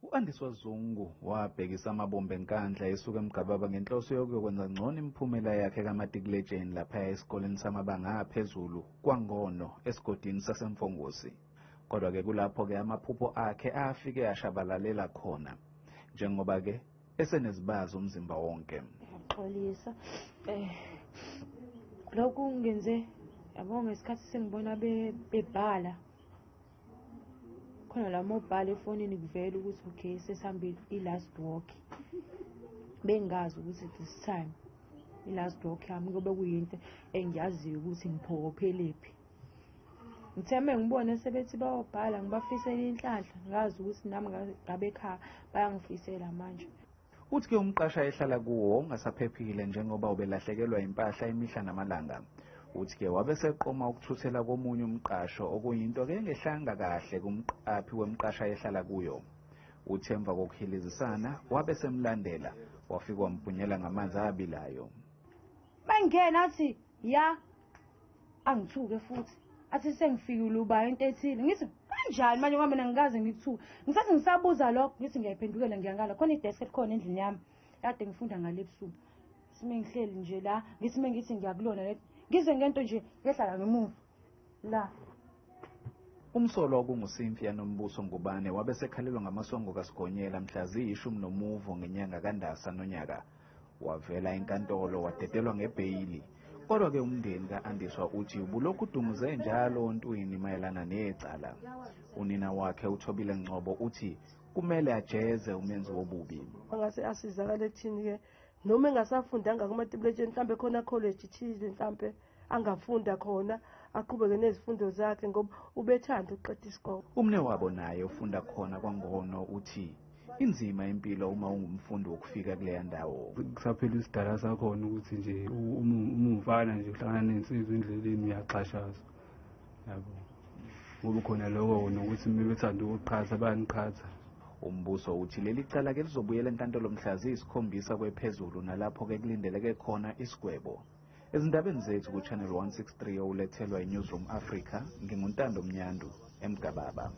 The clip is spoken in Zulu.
U-Andiswa Zungu wabhekisa amabombo eNkandla esuka eMgababa ngenhloso yokuyokwenza ngcono imiphumela yakhe kamatikuletsheni laphaya esikoleni samabanga aphezulu kwaNgono esigodini saseMfongosi. Kodwa-ke kulapho-ke amaphupho akhe afike ashabalalela khona, njengoba-ke esenezibazi umzimba wonke. Ngiyaxolisa. Lokhu kungenze yabo ngesikhathi sengibona bebhala khona la mobhala efonini kuvela ukuthi okay sesihambe i-last walk. Bengazi ukuthi this time i-last walk yami kuyobe kuyinto engiyaziyo ukuthi ngiphokophelephi. Ngithe uma ngibone sebethi bayobhala ngibafisela inhlanhla, ngazi ukuthi nami ngabe ekhaya bayangifisela manje. Uthi-ke umqasha ehlala kuwo ungasaphephile njengoba ubelahlekelwa impahla imihla namalanga. Uthi-ke wabe seqoma ukuthuthela komunye umqasho okuyinto-ke engehlanga kahle kumqaphi wemqasha ehlala kuyo. Uthi emva kokuhilizisana wabe semlandela wafika wambhunyela ngamanzi abilayo. Bangena athi ya angithuke futhi athi sengifikile uba into ethile, ngithi kanjani manje ngoba mina ngikaze ngikuthuke. Ngisathi ngisabuza lokho ngithi ngiyayiphendukela ngiyangala khona idesk elikhona endlini yami kade ngifunda ngale ebusuku. Sime ngihleli nje la ngithi mengithi ngiyakulona ngize ngento nje ngehlala ngemuva la. Umsolwa okunguCynthia Nombuso Ngubane wabe sekhalelwa ngamasongo kaSigonyela mhla ziyi-10 ngenyanga kaNdasa nonyaka. Wavela enkantolo wadedelwa ngebheyili. Kodwa-ke umndeni ka-Andiswa uthi ubulokhu udumuze njalo ontwini mayelana necala. Unina wakhe uThobile Ngcobo uthi kumele ajeze umenzi wobubi. Angase asizakale ekuthini-ke noma engasafundanga kumatikuletsheni mhlambe khona college thize mhlambe angafunda khona aqhubeke nezifundo zakhe ngoba ubethanda ukuqeda isikole. Umnewabo naye ufunda khona kwaNgono uthi inzima impilo uma ungumfundi wokufika kuleya ndawo. Kusaphela isidala sakhona ukuthi nje uma umfana nje uhlangana nensizwa endleleni uyaxhashazwa, yabo, ngoba khona lokho nokuthi uma bethanda ukuqhatha bayaniqhatha. Umbuso uthi leli cala-ke lizobuyela enkantolo mhla ziyisikhombisa kwephezulu nalapho-ke kulindeleke khona isigwebo. Ezindabeni zethu ku-Channel 163 owulethelwa i-Newsroom Africa, nginguNtando Mnyandu, eMgababa.